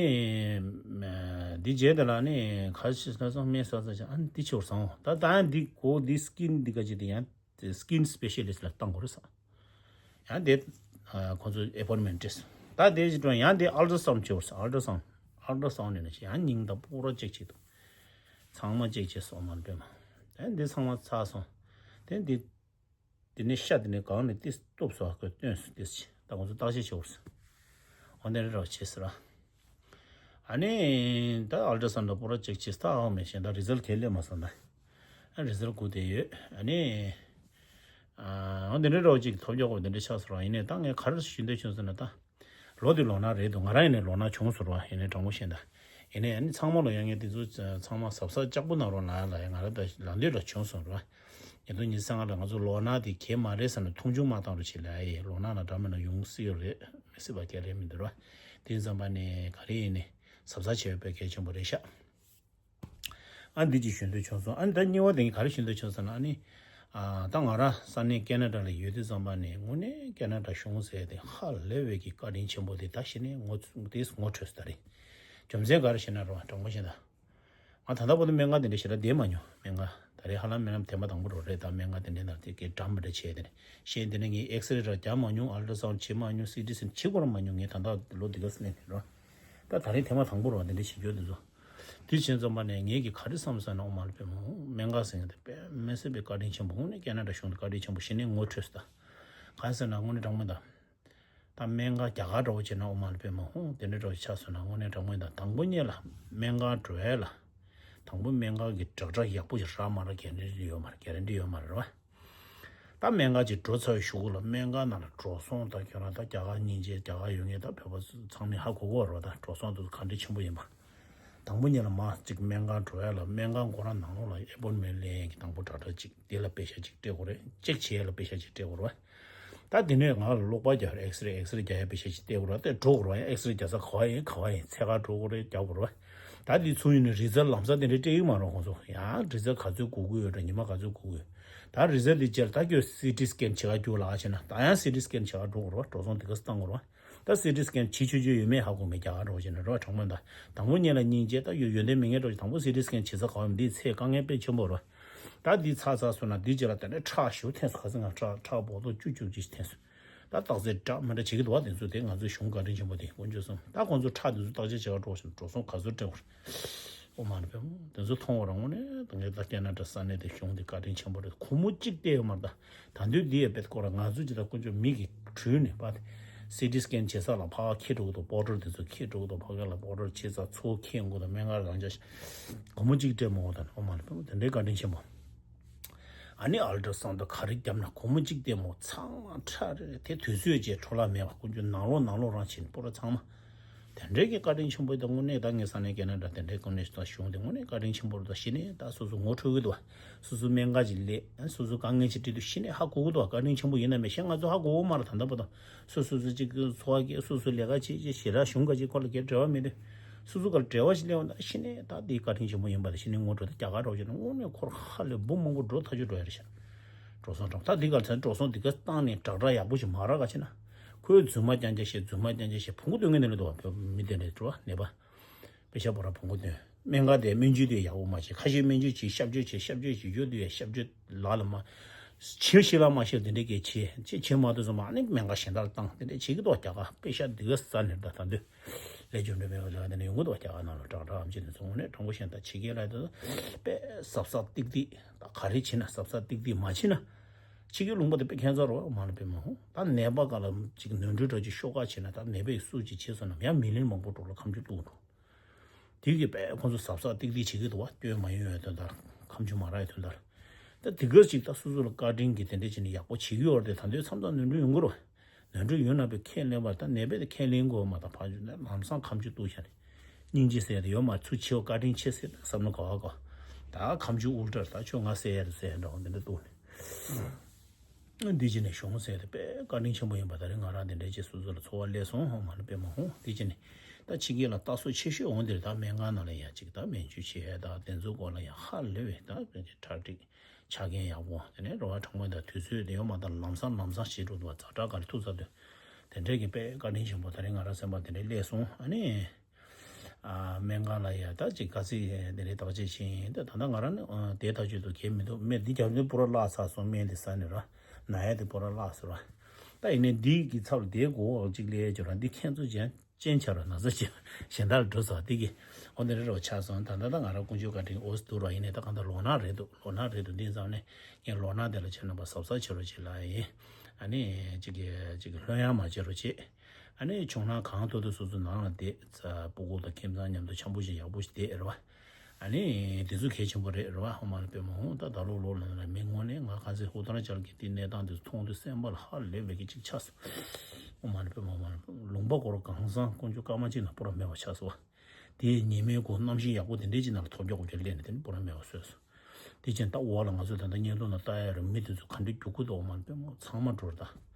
འདི་རྗེས་དེ་ལ་ནི་ག་རེ་བྱས་ཟེར་ན། སྨན་ཟ་ཟ་བྱས། ཨ་ནི་འདི་ཆོར་སོང་། ད་ད་ཡང་འདི་གོ་འདི་སི་ཀིན་འདི་ག་ཅིག་དེ་ཡང་། དེ་སི་ཀིན་སི་པེ་ཤལ་ལི་སི་ཊི་ལ་བཏང་དགོས་རེད་ཟེར། ཡང་དེ་ཨ་ཁོང་ཚོས་ཨེ་པོན་མེན་ཊི་སྤྲད་སོང་། ད་དེ་ཅི་དྲོན་ཡང་དེ་ཨལ་ཊ་སའུན་ཌི་བྱེད་དགོས་ཟེར། ཨལ་ཊ་སའུན་ཌི། ཨལ་ཊ་སའུན་ཌི་ནས་ནི་ཡང་སྙིང་དང་པོ་ར་ཅེག་བྱེད་དུས་ཚང་མ་ཅེག་བྱས་སོང་། མ་ལ་པད་མ། དེ་འདི་ཚང་མ་ཚར་སོང་། དེ་འདི་དེ་ནས་ཤ་དེ་ནས་གང་ནས་ཏིས་གཏུབ་སོང་། ཁོས་བཏོན་སོང་། ཏིས་ཅི་ད་ཁོང་ཚོ་བརྟག་དཔྱད་བྱེད་དགོས་ཟེར། འོ་དེ་འདྲ་ར་བྱས་ཟེར་ར། ཨ་ནི་ད་ཨལ་ཊ་སའུན་ཌི་པུ་ར་ཅེག་བྱས་ད་ཧ་མེད་ཤེས། ད་རི་ཛལ་ཊི་ག་ལས་མ་སོང་། ད་ཨ་རི་ཛལ་ཊི་སྒུག་བསྡད་ཡོད། ཨ་ནི་ ཨ་འདི་འདྲའི་རོགས་ཅིག་ཐོབ་རྒྱག་གོ་འདི་འདྲ་ཆགས་སོང་ར། ཡིན་ནའི་ད་ངས་ག་རེ་ཞུ་འདོད་བྱུང་ཟེར་ན། ད་ལོ་འདི་ལོ་ན་རེད་འདུག་ང་རང་ཡིན་ནའི་ལོ་ན་བྱུང་སོང་ར། ཡིན་ནའི་དྲང་པོ་བཤད་ན། ཡིན་ནའི་ཨ་ནི་ཚང་མ་ལོ་ཡང་ངས་འདི་ཚོ་ཚང་མ་གཟབ་གཟབ་ལྕགས་པོ་གནང་རོགས་གནང་ལ་ཡ། ང་རང་ད་ལ་འདོད་ལ་བྱུང་སོང་ར། ཉིས་སྟོང་ཉི་ཤུ་རྩ་ལྔ་ལ་ང་ཚོ་ལོ་ན་དེ་གལ་མ་རེད་ཟེར་ན་མཐོང་ཆུང་མ་བཏང་རོགས་བྱེད་ལ་ཡ། ལོ་ན་ལ་འདྲ་མིན་ན་ཡོང་སྲིད་ཡོད་རེད། མི་སྲིད་པ་གལ་ལས་མི་འདུག་ར། དེ་ཙམ་པ་ནས་ག་རེ་ཡིན་ནའི་གཟབ་གཟབ་བྱས་ཡོད་པའི་གལ་ཆེན་པོ་རེད་ཤག་ཨ་འདི་ཅིག་ཞུ་འདོད་བྱུང་སོང་། ཨ་ནི་ད་གཉིས་པ་དེ་ག་རེ་ཞུ་འདོད་བྱུང་ཟེར་ན། ཨ་ནི་ཨ་ད་ང་རང་ས་གནས་ཀེ་ན་ཌ་ལ་ཡོད་དུས་ཙམ་པ་ནས་དངོས་གནས་ཀེ་ན་ཌ་གཞུང་ཟེར་དེ་ཧ་ལས་པའི་གི་བཀའ་དྲིན་ཆེན་པོ་དེ་ད་གཞི་ནས་ངོ་དེས་ངོ་འཕྲོད་སོང་ད་རེད། རྒྱུ་མཚན་ག་རེ་ཞེ་ན་རོ། དྲང་པོ་བཤད་ན། ང་ད་ལྟ་བར་དུ་སྨན་ཁང་དེ་འདྲ་ཞེ་དྲག་བསྡད་མ་མྱོང་། སྨན་ཁང་ད་རེས་ཧ་ལམ་སྨན་ལམ་དེ་མ་དང་པོ་རོ་རེད། ད་སྨན་ཁང་དེ་འདྲའི་ནང་དེ་གའི་འགྲམ་མི་འདྲ་བྱས་དེ་རེད། གཞན་དེ་ནས་ངས་ཨེག་སི་རེ་ར་རྒྱག་མ་མྱོང་། ཨལ་ཊ་སའུན་བྱེད་མ་མྱོང་། སི་ཊི་སི་ཀེན་བྱེད་དགོས་ར་མ་མྱོང་། ངས་ད་ལྟ་ལོ་འདི་ག་སླེབས་ནས་རོ། ད་ད་རེས་དེ་མ་དང་པོ་རོ་དེ་འདྲ་བྱེད་རྒྱུ་དེ་ཚོ། དེ་བྱས་ཙམ་པ་ནས་ངས་ཀྱི་ག་རེ་བསམ་ཟེར་ན། ཨོ་མ་ལ་པད་མ་ཧོ། སྨན་ཁང་ཟེར་མཁན་དེ་དཔེ་མི་སྲིད་པའི་བཀའ་དྲིན་ཆེན་པོ། དངོས་གནས་ཀེ་ན་ཌ་གཞུང་དེ་བཀའ་དྲིན་ཆེན་པོ་གཞི་ནས་ངོ་འཕྲོད་སོང་ད། གང་ཟེར་ན་དངོས་གནས་དྲང་མོ་ད། ད་སྨན་ཁང་རྒྱ་གར་འདྲ་བོ་བྱས་ན། ཨོ་མ་ལ་པད་མ་ཧོ། དེ་འདྲ་འདྲ་བོ་ཆགས་སོང་ན་དངོས་གནས་དྲང་མོ་ད། དང་པོ་ཉིད་ལ་སྨན་ཁང་འགྲོ་ཡ་ལ། དང་པོ་སྨན་ཁང་གི་ཌོག་ཊར་ཡག་པོ་ཞིག་རག་མ་རག་གྷ་རན་ཊི་ཡོད་མ་རེད། གྷ་རན་ཊི་ཡོད་མ་རེད་རེད་བ། ད་སྨན་ཁང་ཅིག་འགྲོ་ཚར་བའི་གཞུག་གུ་ལ་སྨན་ཁང་ནང་ལ་འགྲོ་སོང་ད་ཁྱོད་རང་ད་རྒྱ་གར་སྙིང་རྗེ་རྒྱ་གར་ཡོད་མཁན་ད་བོད་པ་ཚང་མས་ཧ་གོ་གོ་རེད་བ། ད་འགྲོ་སོང་དེ་ག་འདྲ་ཆེན་པོ་ཡིན་པ། དང་པོ་ཉིད་ལ་མ་ཅིག་སྨན་ཁང་འགྲོ་ཡ་ལ་སྨན་ཁང་ཁོ་རང་ནང་ལོགས་ལ་ཨེ་པོན་མེན་ཊི་ལེན་ཡ་གི་དང་པོ་ཌོག་ཊར་ཅིག་དེ་ལ་པེ་ཤ་ཅིག་སྤྲད་དགོས་རེད། ཅེག་བྱེད་ཡ་ལ་པེ་ཤ་ཅིག་སྤྲད་དགོས་རེད་བ། ད་དེ་ནས་ང་ལ་གློག་པར་རྒྱག་རེད། ཨེག་སི་རེ་ཨེག་སི་རེ་རྒྱག་ཡ་པེ་ཤ་ཅིག་སྤྲད་དགོས་རེད་བ། དེ་འགྲོ་དགོས་རེད་བ། ཨེག་སི་རེ་རྒྱག་ས་ག་བ་ཡིན་ག་བ་ཡིན་ཚད་ག་འགྲོ་དགོས་རེད་རྒྱག་དགོས་རེད་བ། ད་དེ་ཚུར་ཡོང་ནས་རི་ཛལ་ལམ་སང་དེ་འདྲ་སྤྲད་ཀྱི་མ་རེད་ཁོང་ཚོ། ཡང་རི་ཛལ་ག་ཚོད་སྒུག་གི་ཡོད་འདྲ། ཉི་མ་ག་ཚོད་སྒུག་གི་ཡོད། ད་རི་ཛལ་དེ་རྗེས་ལ་ད་ཁྱོད་སི་ཊི་སི་ཀེན་བྱེད་ག་རྒྱུགས་ལ་བྱས་ན་ད་ཡང་སི་ཊི་སི་ཀེན་བྱེད་ག་འགྲོ་དགོས་རེད་བ། འགྲོ་སོང་དེ་ག་ཚོད་བཏང་དགོས་རེད་བ། ད་སི་ཊི་སི་ཀེན་བྱེད་ཆོག་ཆོག་ཡོད་མེད་ཧ་གོ་མེད་རྒྱ་གར་འགྲོ་བྱས་ན་རེད་བ། དྲང་མོ་ད་དང་པོ་ཉིད་ལ་སྙིང་རྗེ་ད་ཡོད་ཡོན་ཏན་མེད་མཁན་འགྲོ་བྱས། དང་པོ་སི་ཊི་སི་ཀེན་བྱེད་ས་ག་བ་ཡིན་འདི་ཚད་དཀའ་ངལ་དཔེ་ཆེན་པོ་རེད་བ། ད་འདི་ཚར་ཚར་སོང་ན་འདི་རྗེས་ལ་དེ་ནས་ཁྲག་ཞུ་འཐེན་སོང་། ཁ་སང་ང་ཁྲག་ཁྲག་བོ་ཏོ་བཅུ་བཅུ་གཅིག་འཐེན་སོང་། ད་བརྟག་དཔྱད་འདྲ་མི་འདྲ་བྱེད་ཀྱི་འདུག་བ། དེ་ཚོ་དེ་ང་ཚོའི་གཞུང་བཀའ་དྲིན་ཆེན་པོ་དེ་དཀོན་མཆོག་གསུམ། ད་ཁོང་ཚོ་ཁྲག་དེ་ཚོ་བརྟག་དཔྱད་བྱེད་ག་འགྲོ་བཞིན་འགྲོ་སོང་ག་ཚོད་སྤྲད་དགོས་རེད། ཨོ་མ་ནི་བེམ། དེ་ཚོ་མཐོང་བ་རང་ངོ་ནས་ད་ངས་ད་ཀེ་ན་ཌ་ས་གནས་དེ་གཞུང་དེ་བཀའ་དྲིན་ཆེན་པོ་རེད། སྒོར་མོ་གཅིག་སྤྲད་ཡོད་མ་རེད། ད་ད་དུང་འདི་ཡས་པེད་སྐོར་ང་ཚོ་ཅི་ད་དཀོན་མཆོག་མི་གི་དྲུལ་ནས་པ། སི་ཊི་སི་ཀེན་བྱེད་ས་ལ་ཕར་འཁྱེར་འགྲོ་གི་འདུག་པོ་ཊར་དེ་ཚོ་འཁྱེར་འགྲོ་གི་འདུག་ཕ་གི་ལ་པོ་ཊར་བྱེད་ས་ཚུར་འཁྱེར་འགྲོ་གི་འདུག་སྨན་ཁང་རང་འཇགས་ཤིག་སྒོར་མོ་གཅིག་སྤྲད་མ་འོང་ད་ནི། ཨོ་མ་ནི་བེམ། དེ་འདྲའི་བཀའ་དྲིན་ཆེན་པོ། ཨ་ནི་ཨལ་ཊ་སའུན་ཌ་ག་རེ་བརྒྱབ་ན་སྒོར་མོ་གཅིག་ལྟད་མོ་ཚང་མ་ཁྲ་རེ་རེ་དེ་དུས་ཚོད་ཅེས་འཕྲོ་བརླག་མེད་པ་དཀོན་མཆོག་ནང་ལོགས་ནང་ལོགས་རང་བྱེད་པོ་ར་ཚང་མ། དེ་འདྲའི་གི་བཀའ་དྲིན་ཆེན་པོ་དེ་དངོས་གནས་ད་ངས་ས་གནས་ཀེ་ན་ཌ་དེ་འདྲའི་དངོས་གནས་ད་གཞུང་དེ་དངོས་གནས་བཀའ་དྲིན་ཆེན་པོ་རེད། ད་གཞི་ནས་ད་སོ་སོ་ངོ་འཕྲོད་ཀྱི་འདུག་བ། སོ་སོ་སྨན་ཁང་ཅིག་སླེབས་སོ་སོ་དཀའ་ངལ་ཅིག་འཕྲད་དུས་གཞི་ནས་ཧ་གོ་གི་འདུག་བ། བཀའ་དྲིན་ཆེན་པོ་ཡིན་ན་མེད་གཞན་ང་ཚོ་ཧ་གོ་གི་མ་རེད། ད་ལྟ་བར་དུ་སོ་སོ་སོ་ཅིག་གི་འཚོ་བ་སྐྱེལ་སོ་སོ་ལས་ཀ་བྱེད་ཅིག་ཞེ་དྲག་གཞུང་ག་ཅིག་ཁོ་ལ་གའི་འབྲེལ་བ་མེད་དུས། སོ་སོ་ག་ལ་འབྲེལ་བ་ཞིག་སླེབས་འོང་ད་གཞི་ནས་ད་དེའི་བཀའ་དྲིན་ཆེན་པོ་ཡིན་པ་དེ་གཞི་ནས་ངོ་འཕྲོད། ད་རྒྱ་གར་འགྲོ་བྱས་ན་དངོས་གནས་ཁོ་རང་ཧ་ལས་འབུ་མང་པོ་འགྲོ་ཐག་ཆོད་འགྲོ་ཡ་རེད་ཤག་འགྲོ་སོང་དྲགས། ད་འདི་གར་ཚན་འགྲོ་སོང་འདི་གར་བཏང་ནས་དྲག་དྲག་ཡག་པོ་ཞིག་མ་རག་ག་བྱས་ན། ཁོས་རྫུན་མ་རྐྱང་རྐྱང་བཤད། རྫུན་མ་རྐྱང་རྐྱང་བཤད། བོང་གུ་སྟོན་མཁན་དེ་འདྲ་འདུག་བ། བོད་མི་དེ་འདྲ་འགྲོ་བ་ནད་པ། པེ་ཤ་པོ་ར་བོང་གུ་སྟོན། སྨན་ཁང་དེ་སྨན་བཅོས་དེ་ཡག་པོ་མ་བྱེད། ཁ་ཤས་སྨན་བཅོས་བྱེད། གཤག་བཅོས་བྱེད། གཤག་བཅོས་བྱེད་རྒྱུ་དེ་གཤག་བཅོས་ལག་ལ་མ་བྱེད། ཤི་ལ་མ་ཤི་དེ་འདྲ་གས་བྱེད། ཅེས་བྱེད་མ་ཐུབ་སོང་མ་ནི་སྨན་ཁང་གཞན་དག་ལ་བཏང་། དེ་འདྲ་བྱེད་ཀྱི་འདུག་བ། རྒྱ་གར་པེ་ཤ་འདི་ག་ས་ནས་ད་ད་འདོད། ལས་རྒྱུ་འབྲས་མེད་པ་ལ་དེ་ནས་ཡོང་གི་འདུག་བ། རྒྱ་གར་ནང་ལ་དྲག་དྲག་ཨམ་ཆི་དེ་ཚོ་དངོས་གནས་དྲང་པོ་བཤད་ན་ད་ཕྱི་རྒྱལ་ལ་དེ་ཚོ་དཔེ་གཟབ་གཟབ་ཏིག་ཏིག་ད་ག་རེ་བྱེད་ན་གཟབ་གཟབ་ཏིག་ཏིག་མ་བྱེད་ན། ཕྱི་རྒྱལ་ལུང་པ་དེ་དཔེ་ཁྱད་མཚར་རོ་མ་ལ་དཔེ་མ་ཧོ། ད་ནད་པ་ག་ལ་ཅིག་ནོར་འཁྲུལ་འདྲ་ཅིག་ཤོག་ཁ་བྱེད་ན་ད་ནད་པས་སུ་ཅིག་བྱེད་སོང་ན་ཡང་མི་ལིན་མང་པོ་འགྲོ་ལ་ཁ་མཆུ་གཏུག་འགྲོ། དེ་གི་དཔེ་ཁོང་ཚོ་གཟབ་གཟབ་ཏིག་ཏིག་བྱེད་ཀྱི་འདུག་བ། སྐྱོན་མ་ཡོང་བའི་དོན་དག་ཁ་མཆུ་མ་རག་ཡའི་དོན་དག་ད་དེ་ག་ཅིག་ད་སོ་སོ་ལ་བཀའ་དྲིན་གྱི་དེ་འདྲ་བྱས་ནས་ཡག་པོ་བྱེད་ཀྱི་ཡོད་རེད་དེ། ད་འདོད་མཚམས་མཚམས་ནོར་འཁྲུལ་ཡོང་གི་རེད་བ། ནོར་འཁྲུལ་ཡོད་ན་པས་ཁས་ལེན་པར་ད་ནད་པས་དེ་ཁས་ལེན་དགོས་མ། ད་ཕར་ཞོག་ན་ལམ་སང་ཁ་མཆུ་གཏུག་བཞག་ནས་སྙིང་རྗེ་ཟེར་ཡ་དེ་ཡོད་མ། ཚུར་ཕྱི་བ་བཀའ་དྲིན་ཆེ་ཟེར་ད་བསམ་བློ་ག་བ་ག་ད་ཁ་མཆུ་ཨུལ་ཊར་ད་ཁྱོད་ང་ཟེར་ཡ་རེད་ཟེར་ཡ་འདྲ་བ་འདི་འདྲ་གཏུག་ནས། འདི་བྱས་ནས་གཞུང་ཟེར་དེ་དཔེ་བཀའ་དྲིན་ཆེན་པོ་ཡིན་པ། ད་རེས་ང་རང་དེ་འདྲའི་ཅིག་སོ་སོ་ལ་ཚོར་བ་སླེབས་སོང་ཧོ་མ་ལ་དཔེ་མ་ཧོ། འདི་བྱས་ནས་ད་ཕྱི་རྒྱལ་ལ་ལྟ་སོ་ཆེ་ཤོས་འོང་དེ་རེད། ད་སྨན་ཁང་ནང་ལ་ཡ་ཅིག་ད་སྨན་བཅོས་བྱེད་ཡ་ད་དེ་ཚོའི་སྐོར་ལ་ཡ་ཧ་ལས་པའི་ད་དཔེ་ཅིག་གྲ་སྒྲིག་ཆ་རྐྱེན་ཡག་པོ་དེ་ནས་རོ་བ་དྲང་མོ་ད་དུས་ཚོད་དེ་ཡོད་མ། ད་ལམ་སང་ལམ་སང་བྱེད་འགྲོ་འདུག་བ། ཛ་དྲག་ག་རེ་ཐུག་ཚར་དུས་དེ་འདྲའི་གི་དཔེ་བཀའ་དྲིན་ཆེན་པོ། ད་རེས་ང་རང་སེམས་པ་དེ་འདྲའི་སླེབས་སོང་། ཨ་ནི། ཨ་སྨན་ཁང་ལ་ཡ་ད་ཅིག་ག་ཚིག་དེ་རེད་བརྟག་དཔྱད་བྱས་ཡིན། ད་ད་ལྟ་ང་རང་ནི་ཨ་དེ་ཐག་ཆོད་དུ་གལ་མི་འདུག་སྨན་འདི་རྒྱབ་ནས་པུ་ར་བརླག་ཚར་སོང་། སྨན་འདི་ཟ་ནས་ར་ན་ཡ་དེ་པུ་ར་བརླག་སོང་ར། ད་ཡིན་ནའི་འདི་གི་ཚབ་ལ་དེ་གོ་ཅིག་ལས་ཅོ་ར་འདི་ཁྱེད་ཚོ་ཅན་ཅན་ཆ་ར་ན་ཚ་ཅན་གཞན་དག་ལ་འགྲོ་ཚར་འདི་གི་ཨོ་འདི་རེད་རོ་ཆགས་སོང་། ད་ད་ད་ང་རང་དཀོན་མཆོག་བཀའ་དྲིན་འོ་སྡུག་ར། ཡིན་ནའི་ད་གང་ལྟར་ལོ་ན་རེད་འདུག་ལོ་ན་རེད་འདུག་འདི་ཙམ་ནས་ངས་ལོ་ན་དེ་ལ་ཆ་ན་པ་གཟབ་གཟབ་བྱེད་རོགས་བྱེད་ལ་ཡིན། ཨ་ནི་ཅིག་གི་ཅིག་གི་ལྷོད་ཡངས་མ་བྱེད་རོགས་བྱེད། ཨ་ནི་བྱུང་ན་གང་ཐུབ་ཐུབ་སོ་སོ་ནང་ལ་བསྡད་ཚ། སྤུ་གུ་དང་ཁྱིམ་ཚང་མཉམ་དུ་འཆམ་པོ་ཞིག་ཡག་པོ་ཞིག་བསྡད་རེད་བ། ཨ་ནི་དེ་ཚོ་གལ་ཆེན་པོ་རེད་རེད་བ། ཨོཾ་མ་ཎི་པདྨེ་ཧཱུྃ། ད་ད་ལོ་ལོ་ལ་ལ་མི་དངོས་གནས་ང་ག་ཚོད་ཧུ་ཏ་ར་ཅལ་གྱི་དེ་གནས་སྟངས་དེ་ཚོ་མཐོང་དུས་སེམས་པ་ལ་ཧ་ལས་པའི་གི་ཅིག་ཆགས་སོང་། ཨོཾ་མ་ཎི་པདྨེ་ཧཱུྃ། མ་ཎི་པདྨེ། ལུང་པ་སྐོར་གང་བཟང་དཀོན་མཆོག་སྐར་མ་གཅིག་ནང་པུ་ར་མེད་པ་ཆགས་སོང་བ། དེའི་ཉི་མའི་གུང་གནམ་གཤིས་ཡག་པོ་དེ་འདྲའི་ཅིག་ནང་ལ་ཐོལ་རྒྱག་གུ་རྒྱག་སླེབས་ནས་དེ་ནི་པུ་ར་མེད་པ་བཟོས་སོང་། དེ་བཞིན་ད་འོག་ལ་ང་ཚོས་ད་ལྟ་བརྙན་ཐུང་ནང་ལྟ་ཡ་རེད། མི་དེ་ཚོ་ག་འདྲའི་རྒྱུག་གི་འདུག་ཨོཾ་མ་ཎི་པདྨེ་ཧཱུྃ། ཚང་མ་འགྲོ་རེད་ད།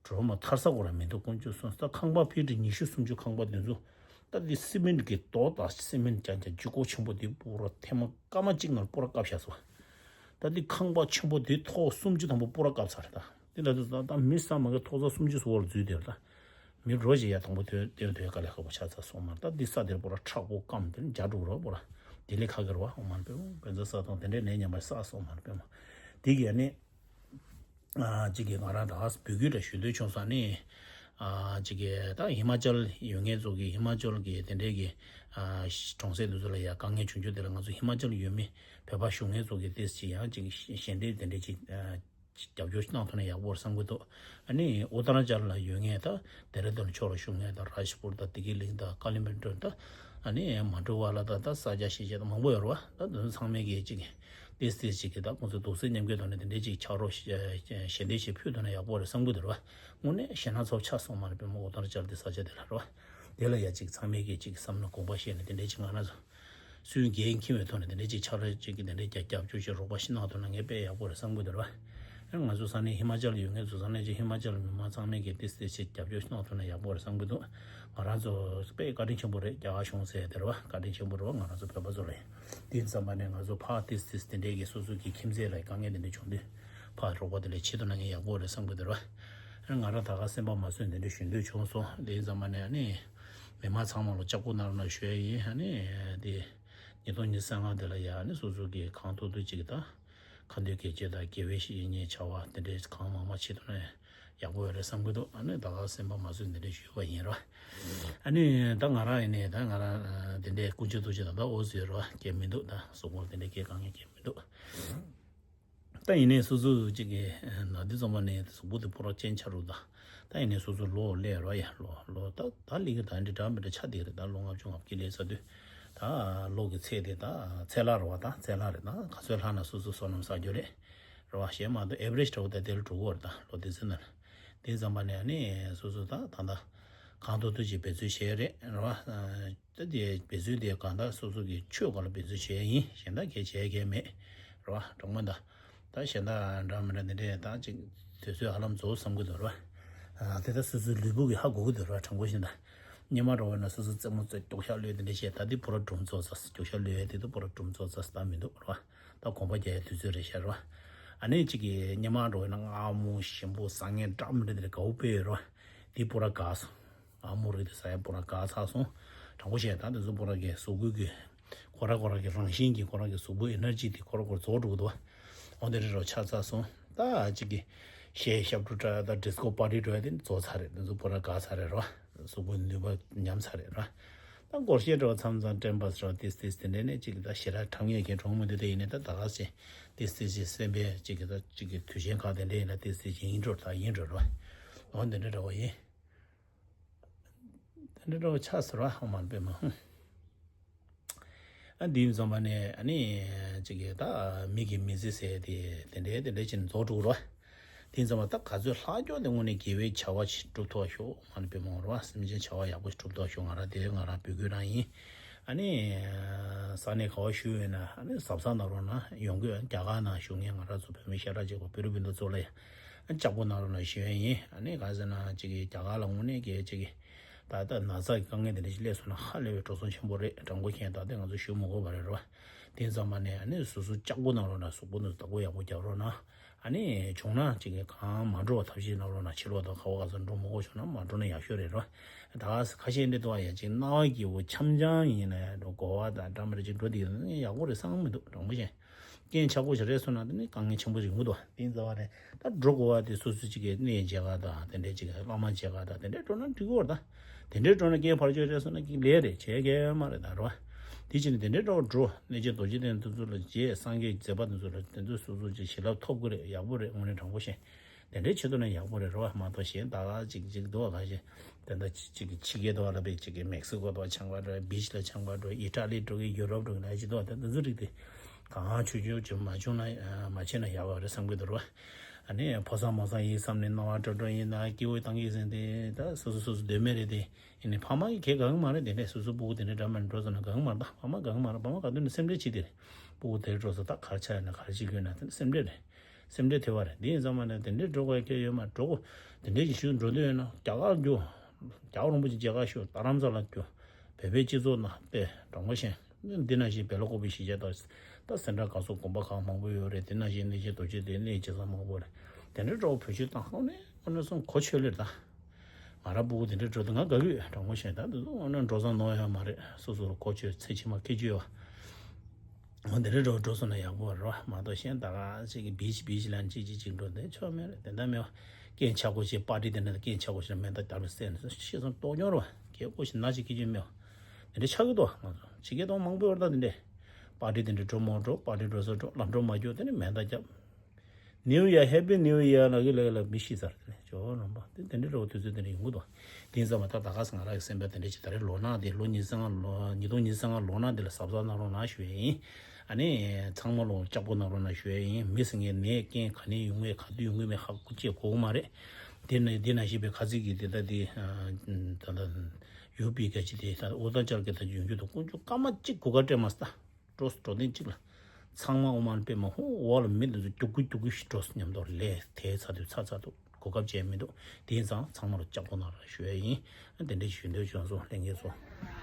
གྲོ་མ་ཐར་ས་གོ་ར་མི་འདུག་དཀོན་མཆོག་གསུམ། ད་ཁང་པ་ཕི་ཊི་ཉི་ཤུ་སུམ་ཅུ་ཁང་པ་དེ་ཚོ་ད་དེ་སི་མེན་གྱི་རྡོ་དང་སི་མེན་རྐྱང་རྐྱང་ལྗིད་ཁོག་ཆེན་པོ་དེ་པུ་ར་ཐེངས་མ་སྐར་མ་གཅིག་ནང་པུ་ར་བཀབ་བཞག་སོང་། ད་དེ་ཁང་པ་ཆེན་པོ་དེ་ཐོག་སུམ་ཅུ་ཐམ་པ་པུ་ར་བཀབ་ཚར་རེད་ད། དེ་ལ་དུ་ད་ད་མི་ས་མ་གི་ཐོག་ས་སུམ་ཅུ་སོ་བར་འཛུལ་དེ་རེད་ད། མི་འགྲོ་ཞེས་ཡ་དང་པོ་དོན་དོན་དོན་དཀའ་ལས་ཁག་པོ་ཆགས་ཚར་སོང་མ་རེད་ད། དེ་ས་དེར་པུ་ར་མཁྲེགས་པོ་སྐམ་དེ་ནི་རྒྱ་དྲུག་རོ་པུ་ར་དེ་ལས་ཁ་གེར་བ་ཨོཾ་མ་ཎི་པདྨེ་ཧཱུྃ། དཔེ་མཛོད་ས་དང་དེ་འདྲའི་ནས་ཉམས་པ་ས་སོང་མ་རེད་པདྨེ་ཧཱུྃ། དེ་གི་ཨ་ནི། ཨ་གཅིག་གིས་ང་རང་ད་བོད་བརྒྱུད་ལ་ཞུ་འདོད་བྱུང་ས་ནི། ཨ་གཅིག་གིས་ད་ཧི་མ་ཅལ་ཡོད་མཁན་ཚོ་གིས་ཧི་མ་ཅལ་གི་དེ་འདྲའི་གི་ཨ་གྲོང་གསེབ་དེ་ཚོ་ལ་ཡ་དཀའ་ངལ་བྱུང་རྒྱུ་དེ་ལ་ང་ཚོ་ཧི་མ་ཅལ་ཡོད་མི་བོད་པ་བཞུགས་མཁན་ཚོ་གིས་ཏོག་ཙམ་ཡང་གཅིག་ཞལ་འདེབས་དེ་འདྲའི་ཅིག་ཨ་རྒྱབ་སྐྱོར་གནང་ཐུབ་ན་ཡག་པོ་རེད་བསམ་གྱི་འདུག་ཨ་ནི་ཨུ་ཏ་ར་ཅལ་ལ་ཡོད་མཁན་ད་དེ་ར་དོན་ཕྱོགས་ལ་བཞུགས་མཁན་ད་རཱཇ་པུར་ད་དི་ཀི་ལིང་ད་ཀ་ལི་མན་ཏོན་ད་ཨ་ནི་མ་འགྲོ་བ་ལ་ད་ད་ས་ཆ་ཤེས་བྱ་ད་མང་པོ་ཡོད་རེད་བ། ད་དེ་ཚོ་ཚང་མས་གི་གཅིག་གིས། ཏིས་ཏིས་ཅིག་གིས་ད་ཁོང་ཚོ་དུག་སེལ་མཉམ་འགུལ་ཐོག་ནས་དེ་འདྲའི་ཅིག་ཕྱག་རོགས་ཞལ་འདེབས་ཅིག་ཕུལ་ཐུབ་ན་ཡག་པོ་རེད་བསམ་གྱི་འདུག་རེད་བ། དངོས་གནས་ཞེད་སྣང་ཚ་པོ་ཆགས་སོང་མ་རེད་པད་མ་ཨོ་ཏར་བཅར་དེ་ས་ཆ་དེ་ལ་རེད་བ། དེ་ལ་ཡ་ཅིག་ཚང་མས་ཀྱིས་ཅིག་བསམ་བློ་དགོངས་པ་བཞེས་ནས་དེ་འདྲའི་ཅིག་ང་རང་ཚོ་སུའི་འགན་འཁྱེར་བའི་ཐོག་ནས་དེ་འདྲའི་ཅིག་ཕྱག་རོགས་ཅིག་གིས་དེ་འདྲའི་རྒྱབ་རྒྱབ་སྐྱོར་ཅིག་རོགས་པ་ཞིག་གནང་ཐུབ་ན་ངས་དཔེ་ཡག་པོ་རེད་བསམ་གྱི་འདུག་རེད་བ། ང་ཚོ་ས་གནས་ཧི་མ་ཅལ་ཡོད་མཁན་ཚོ་ས་གནས་ཅིག་ཧི་མ་ཅལ་མི་མང་ཚང་མས་ཀྱིས་ཏིས་ཏིས་ཅིག་རྒྱབ་སྐྱོར་ཞིག་གནང་ཐུབ་ན་ཡག་པོ་རེད་བསམ་གྱི་འདུག་ང་རང་ཚོ་དཔེ་བཀའ་དྲིན་ཆེན་པོ་རེད། རྒྱ་གར་གཞུང་ཟེར་དེ་རེད་བ། བཀའ་དྲིན་ཆེན་པོ་རེད་བ། ང་རང་ཚོ་བོད་པ་ཚོ་ལ་ཡིན། དེ་ཙམ་པ་ནས་ང་ཚོ་ཕར་ཏིས་ཏིས་དེ་འདྲའི་གི་སོ་སོ་གི་ཁྱིམ་མཚེས་ལ་དཀའ་ངལ་དེ་འདྲ་བྱུང་དུས་ཕར་རོགས་པ་དེ་ལ་བྱེད་ཐུབ་ན་ངས་ཡག་པོ་རེད་བསམ་གྱི་འདུག་ར། ང་རང་ད་ག་སེམས་པ་མ་བཟོད་དེ་འདྲ་ཞུ་འདོད་བྱུང་སོང་། དེ་ཙམ་པ་ནས་ཨ་ནི་མི་མང་ཚང་མ་ལ་ལྕགས་པོ་ནར་ན་ཞུ་ཡ་ཡིན། ཨ་ནི་དེ་ཉིས་སྟོང་ཉི་ཤུ་རྩ་ལྔ་དེ་ལ་ཡ་ཨ་ནི་སོ་སོ་གི་གང་ཐུབ་ཐུབ་ཅིག་ད་ཁ་འདོན་གལ་ཆེ་དང་དགེ་བའི་བཤེས་གཉེན་བྱ་བ་དེ་འདྲའི་གང་མང་མང་བྱེད་ཐུབ་ན་ཡག་པོ་ཡོད་རེད་བསམ་གྱི་འདུག་ཨ་ནི་ད་ག་སེམས་པ་མ་བཟོད་དེ་འདྲ་ཞུས་པ་ཡིན་ར། ཨ་ནི་ད་ང་རང་ཡིན་ནའི་ད་ང་རང་དེ་འདྲའི་ཀུན་སྤྱོད་ཐུགས་ཆེ་དང་ད་འོ་ཟེར་ར་སྐད་མི་འདུག་ད་གཟུགས་པོར་དེ་འདྲའི་སྐད་གང་ཡང་སྐད་མི་འདུག་ད་ཡིན་ནའི་སོ་སོ་ཅིག་གི་ན་དུས་ཙམ་པ་ནས་གཟུགས་པོ་དེ་པོ་ར་ཅན་ཆ་རུ་ད། ད་ཡིན་ནའི་སོ་སོ་ལོ་སླེབས་ར་ཡ་ལོ་ལོ་ད་ད་ལི་གི་ད་འདྲི་འདྲ་མི་འདྲ་ཆ་དེ་རེད། ད་ལོ་ལྔ་བཅུ་ང་བརྒྱད་སླེབས་ཚར་དུས་ད་ལོ་གི་ཚད་དེ་ད་ཚད་ལྷག་རེད་བ། ད་ཚད་ལྷག་རེད། ད་ག་ཚོད་ལྷག་ན་སོ་སོ་བསོད་ནམས་བསགས་རྒྱུ་རེད་རེད་བ། གཞན་མ་གཏོགས་ཨེ་བ་རེཇ་འདྲ་བོ་ད་དེ་ལ་འགྲོ་གི་ཡོད་རེད། ད་ལོ་དེ་ཚོ་ནང་ལ་དེ་ཙམ་པ་ནས་ཨ་ནི་སོ་སོ་ད་ད་ད་གང་ཐུབ་ཐུབ་ཅིག་འབད་རྩོལ་བྱས་རེད་རེད་བ། ད་དེ་འབད་རྩོལ་དེ་གང་ལྟར་སོ་སོ་གི་ཆོས་སྒང་ལ་འབད་རྩོལ་བྱས་ཡིན། གཞན་དག་གས་བྱས་གས་མེད་རེད་བ། དྲང་མོ་ད། ད་གཞན་དག་འདྲ་མི་འདྲ་འདི་འདྲས་ད་ཅིག་དུས་ཚོད་ཧ་ལམ་རྫོགས་བསམ་གྱི་འདུག་རེད་བ། དེ་ད་སོ་སོའི་ལུས་པོ་གིས་ཧ་གོ་གི་འདུག་རེད་བ། དྲང་པོ་བཤད་ན། སྙེ་མ་འདྲ་བོ་ན་སོ་སོ་རྩེད་མོ་རྩེ་སྐྱོག་ཤ་གློད་དེ་འདྲས་བྱས། ད་འདི་པོ་ར་སྒྲུང་རྫོགས་ཚར། སྐྱོག་ཤ་གློད་ཡས་དེ་ད་པོ་ར་སྒྲུང་རྫོགས་ཚར་ད་མི་འདུག་རེད་བ། ད་གོམ་པ་རྒྱག་ཡས་དུས་ཚོད་རེད་ཤག་རེད་བ། ཨ་ནི་གཅིག་གིས་སྙེ་མ་འདྲ་བོ་ན་མངར་མོ་ཞིམ་པོ་བཟང་ངན་འདྲ་མི་འདྲ་དེ་འདྲ་དགའ་བོ་དཔེ་ཡོད་རེད་བ། འདི་པོ་ར་དགའ་སོང་། མངར་མོ་རིགས་དེ་ཟ་ཡ་པོ་ར་དགའ་ཚར་སོང་། དྲང་པོ་བཤད་ད་དེ་ཚོ་པོ་ར་གི་གཟུགས་པོ་གི་ཁོ་ར་ཁོ་ར་གི་རང་བཞིན་གྱི་ཁོ་ར་གི་གཟུགས་པོ་ཨེ་ནར་ཇི་དེ་ཁོ་ར་ཁོ་ར་རྫོགས་འགྲོ་གི་འདུག་བ། འོ་དེ་འདྲ་རོ་ཆགས་ཚར་སོང་། ད་གཅིག་གིས་གཞས་ཞབས་བྲོ་འཁྲབ་ཡ་ད་ཌིས་ཀོ་པར་ཊི་འགྲོ་ཡ་དེ་རྫོགས་ཚར་རེད། དེ་ཚོ་པོ་ར་དགའ་ཚར་རེད་རོ། གཟུགས་པོ་ནུས་པ་ཉམས་ཚར་རེད་རོ། ད་སྒོར་གཞས་འདྲ་བ་མཚམས་མཚམས་དྲན་པ་སོ་ཏིས་ཏིས་དེ་འདྲ་ནས་གཅིག་གིས་ད་ཞེ་དྲག་འཁྲབ་མཁན་གྱི་གྲོང་མི་འདུག་དེ་ཡིན་ནའི་ད་ད་ག་སེ་ཏིས་ཏིས་ཅིག་སེམས་པའི་གཅིག་གིས་ད་གཅིག་གིས་དུས་ཆེན་ཁག་དེ་འདྲ་ཡིན་ན་ཏིས་ཏིས་ཅིག་ཡིན་འགྲོ་ད་ཡིན་འགྲོ་རོ། འོ་དེ་འདྲ་འདྲ་བ་ཡིན། དེ་འདྲ་འདྲ་བོ་ཆགས་སོང་ར་ཧ་མ་པད་མ་ཧུ། ཨ་འདི་ཙམ་པ་ནས་ཨ་ནི་གཅིག་གིས་ད་མི་གི་མི་ཚེ་ཟེར་དེ་དེ་འདྲའི་དེ་འདྲའི་ཅིག་རྫོགས་འགྲོ་གི་ར། དེ་ཙམ་པ་ད་ག་ཚོད་ལྷག་ཀྱང་དེ་དངོས་གནས་དགེ་བའི་བྱ་བ་ཞིག་སྒྲུབ་ཐུབ་ཤོག་མ་ནི་པད་མ་ར་སེམས་ཅན་བྱ་བ་ཡག་པོ་ཞིག་སྒྲུབ་ཐུབ་ཤོག་ང་རང་དེ་ང་རང་བོད་བརྒྱུད་རང་ཡིན། ཨ་ནི་ས་གནས་ག་བ་བཞུགས་ཡོད་ན་ཨ་ནི་གཟབ་གཟབ་གནང་རོགས་གནང་། ཡོང་གི་ཡོད་རྒྱ་གར་ནང་བཞུགས་མཁན་ང་རང་ཚོ་བོད་མི་ཤ་ཁྲག་གཅིག་པ་བོད་རིགས་སྤུན་ཟླ་ཚོ་ལ་ཡང་ཨ་ནི་ལྕགས་པོ་གནང་རོགས་གནང་ཞུ་ཡ་ཡིན། ཨ་ནི་ག་ཟེར་ན་གཅིག་གིས་རྒྱ་གར་ལ་དངོས་གནས་གལ་གཅིག་གིས་ད་ལྟ་ན་ཚ་གི་དཀའ་ངལ་དེ་འདྲ་ཞིག་སླེབས་སོང་ན་ཧ་ལས་པའི་འགྲོ་སོང་ཆེན་པོ་རེད། དྲང་པོ་བཤད་ད་ལྟ་ང་ཚོ་ཞུ་མི་དགོས་པ་རེད་རོ། དེ་ཙམ་པ་ནས་ཨ་ནི་སོ་སོ་ལྕགས་པོ་གནང་རོགས་གནང་། གཟུགས་པོ་འདི་བདག་པོ་ཡག་པོ་རྒྱག་རོགས་གནང་། ཨ་ནི་བྱུང་ན་གཅིག་གིས་གང་མ་འགྲོ་བ་ཐབས་ཤེས་གནང་རོགས་གནང་། ཕྱི་ལོགས་དང་ག་བ་ག་ས་འགྲོ་མི་དགོས་བྱུང་ན་མ་འགྲོ་ན་ཡག་ཤོས་རེད་རོ། ད་ཁ་ཤས་འདི་དུ་བ་ཡ་གཅིག་རྣ་བ་སྐྱིད་པོ་འཆམ་འཆམ་ཡིན་ན་ཡང་འགྲོ་གོ་བ་དང་འདྲ་མི་འདྲ་ཅིག་འགྲོ་དེ་ཡག་པོ་རེད་བསམ་མི་འདུག་དྲང་པོ་བཤད། རྐྱེན་ཆག་སྒོ་ཞིག་རེད་སོང་ན་དེ་ནི་དཀའ་ངལ་ཆེན་པོ་ཞིག་ཡོང་གི་འདུག་དེ་ཡིན་ཙང་བ་རེད། ད་འགྲོ་དགོས་པ་དེ་སོ་སོ་གཅིག་གི་གནས་མཇལ་ཁ་དང་དེ་འདྲའི་གཅིག་བླ་མ་མཇལ་ཁ་དང་དེ་འདྲའི་འགྲོ་ན་འགྲིག་གི་རེད། ད་དེ་འདྲའི་འགྲོ་ན་རྐྱེན་བར་ཆད་རེད་སོང་ན་གཅིག་ལས་རེད། བྱས་གལ་མ་རེད་ད་རེད་བ། དེ་བྱས་ནས་དེ་འདྲའི་འགྲོ་འགྲོ་གནས་ཆེན་རྡོ་རྗེ་གདན་དེ་ཚོ་ལ་མཇལ། སངས་རྒྱས་མཛད་པ་དེ་ཚོ་ལ་དེ་ཚོ་སོ་སོ་གཅིག་ཞི་ལྷག་ཐོབ་གི་རེད། ཡག་པོ་རེད། དངོས་གནས་དྲང་པོ་བཤད། དེ་འདྲའི་ཆེད་དུ་ནས་ཡག་པོ་རེད་རོ། མ་གཏོགས་གཞན་ད་ག་ཅིག་ཅིག་འདུག་ག་ཞེས་དེ་འདྲ་ཅིག་ཅིག་ཕྱི་རྒྱལ་དུ་བ་ལ་བས་ཅིག་གི་མེག་སི་ཀོ་དུ་བ་ཆང་བ་འགྲོ། བིཆ་ལ་ཆང་བ་འགྲོ། ཨི་ཊ་ལི་འགྲོ་གི། ཡུ་རོབ་འགྲོ་གི་ལ་ཅིག་འདུག་ག་དེ་འདི་ཚོ་རིགས་དེ་གང་ཆུང་ཆུང་ཅིག་མ་བྱུང་ན་མ་བྱས་ན་ཡག་པ་རེད་བསམ་གི་འདུག་རོ། ཨ་ནི་ཕོ་བཟང་མོ་བཟང་ཡིན་བསམ་ནས་སྣང་བ་སྤྲོ་སྤྲོ་ཡིན་ན་སྐྱིད་པོ་བཏང་གི་ཟིན་ཏེ་ད་སོ་སོ་སོ་སོ་འདོད་མེད་རེད་དེ། ཡིན་ནའི་ཕ་མ་གི་གལ་དགའ་གི་མ་རེད། དེ་འདྲས་སོ་སོ་སྤུ་གུ་དེ་འདྲས་འདྲ་མ་འགྲོ་སོང་ན་དགའ་གི་མ་རེད། ད་ཕ་མ་དགའ་གི་མ་རེད། ཕ་མ་ག་དུས་ནས་སེམས་ཁྲལ་བྱེད་དེ་རེད། སྤུ་གུ་དེར་འགྲོ་སོང་ད་གར་ཆགས་ཡོད་ན་གར་བྱེད་དགོས་ན་དེ་སེམས་ཁྲལ་རེད། སེམས་ཁྲལ་ཐེབས་པ་རེད། དེ་ཡིན་ཙང་མ་ནས་དེ་འདྲས་འགྲོ་དགོས་ཁེལ་ཡོད་མ་འགྲོ་གོ། དེ་འདྲས་ཀྱི་ཞུ་འགྲོ་འདོད་ཡོད་ན་རྒྱ་གར་རྒྱུ། རྒྱལ་བ་རིན་པོ་ཆེ་མཇལ་ཁ་ཞུ། རྡ་རམ་ས་ལ་རྒྱུ། བོད་པའི་སྤྱི་ཚོགས་ནང་དཔེ་དྲང་པོ་བཤད། འདི་ནང་བཞིན་བེ་ལ་ཀོ་པི་གཞིས་ཆགས་དང་ད་སེ་འབྲས་དགའ་ཚོགས་དགོན་པ་ཁག་མང་པོ་ཡོད་རེད། དེ་ནང་བཞིན་གནས་ཆེན་རྡོ་རྗེ་གདན་གནས་ཆེ་ས་མང་པོ་རེད། དེ་འདྲས་འགྲོ་བོད་ཆོས་དང་ལྷོ་ནས་ཨོ་ན་སོང་གོ་ཆོད་ལེར་ད། ང་ར་སྤུ་གུ་དེ་འདྲས་འགྲོ་དུས་ང་དགའ་གི་ཡོད། དྲང་པོ་བཤད་ད་འདི་ཚོ་ཨོ་ན་འགྲོ་ས་ནོར་ཡོད་མ་རེད། སོ་སོ་རུ་གོ་ཆོད་ཚེ་ཕྱི་མ་སྐྱིད་ཆུ་ཡོད། འོ་དེ་འདྲས་འགྲོ་འགྲོ་སོང་ན་ཡག་པོ་རེད་བ། མ་གཏོགས་གཞན་ད་ག་ཅིག་གི་བིཆ་བིཆ་ལ་ཅིག་ཅིག་ཅིག་འགྲོ་དེ་ཆོ་མེད་རེད། དེ་འདྲ་མེད་བ། རྐྱེན་ཆག་སྒོ་ཅིག་པར་ཊི་དེ་འདྲ་རྐྱེན་ཆག་སྒོ་ཅིག་མེ་མདའ་རྒྱབ་ནས་བསད་ནས་ཤི་སོང་ལྟོགས་མྱོང་རེད་བ། རྒྱལ་སྒོ་ཞིག་ན་ཅིག་སྐྱིད་ཆུ་མེད་བ། དེ་འདྲས་ཆགས་ཀྱི་འདུག་བ། ང་ཚོ་ཕྱི་རྒྱལ་དང་མང་པོ་ཡོད་རེད་ད། དེ་འདྲས་པར་ཊི་དེ་འདྲས་འགྲོ་མོ་འགྲོ། པར་ཊི་འགྲོ་ས་འགྲོ། ལམ་འགྲོ་མ་འགྱོ། དེ་ནས་མེ་མདའ་རྒྱབ། New Year, Happy New Year ལ་གི་ལ་གི་ལ་མི་ཤི་ཚར་དེ་ནས་ཇོ་རོང་པ་དེ་དེ་འདྲའི་རོ་དུས་ཚོད་དེ་འདྲ་ཡོང་གི་འདུག་དེ་ཡིན་ཙང་མ་ད་ད་ག་ས་ང་ར་གི་སེམས་པ་དེ་འདྲ་ཅིག་ད་རེས་ལོ་ན་དེ་ལོ་ཉིས་སྟོང་ལོ་ཉིས་སྟོང་ཉི་ཤུ་རྩ་ལྔ་ལོ་ན་དེ་ལ་གཟབ་གཟབ་གནང་རོགས་གནང་ཞུ་ཡ་ཡིན། ཨ་ནི་ཚང་མ་ལོ་ལྕགས་པོ་གནང་རོགས་གནང་ཞུ་ཡ་ཡིན། མི་སེ་ངའི་ནད་རྐྱེན་ག་ནས་ཡོང་ངེས་ག་དུས་ཡོང་ངེས་མེད་ཧ་གོ་ཅིག་གོ་གི་མ་རེད། དེ་ནས་དེ་ནང་བཞིན་པའི་ཁ་ཚིག་གི་དེ་ད་དེ་ད་ད་ཡུ་པི་ག་ཅིག་དེ་ད་ཨོ་ད་ཅར་གི་ད་ཡོང་རྒྱུ་དང་ཀུན་སྤྱོད་སྐར་མ་གཅིག་གོ་སྐབས་སྤྲད་མ་སྟ། འགྲོ་འགྲོ་དེ་གཅིག་ལ། ཚང་མ་ཨོ་མ་ལ་པེ་མ་ཧོ་འོ་ལ་མི་འདི་ཚོ་རྒྱུག་གུ་རྒྱུག་གུ་ཞིག་འགྲོ་སོང་མཉམ་དུ་ལས་དེའི་ཚ་དུས་ཚ་ཚ་དུ་གོ་སྐབས་ཅན་མི་འདུག་དེ་ཡིན་ཙང་ཚང་མ་ལ་ལྕགས་པོ་གནང་རོགས་ཞུ་ཡ་ཡིན། དེ་འདྲ་ཞུ་འདོད་བྱུང་སོང་ལྷན་རྒྱས་ཚོ།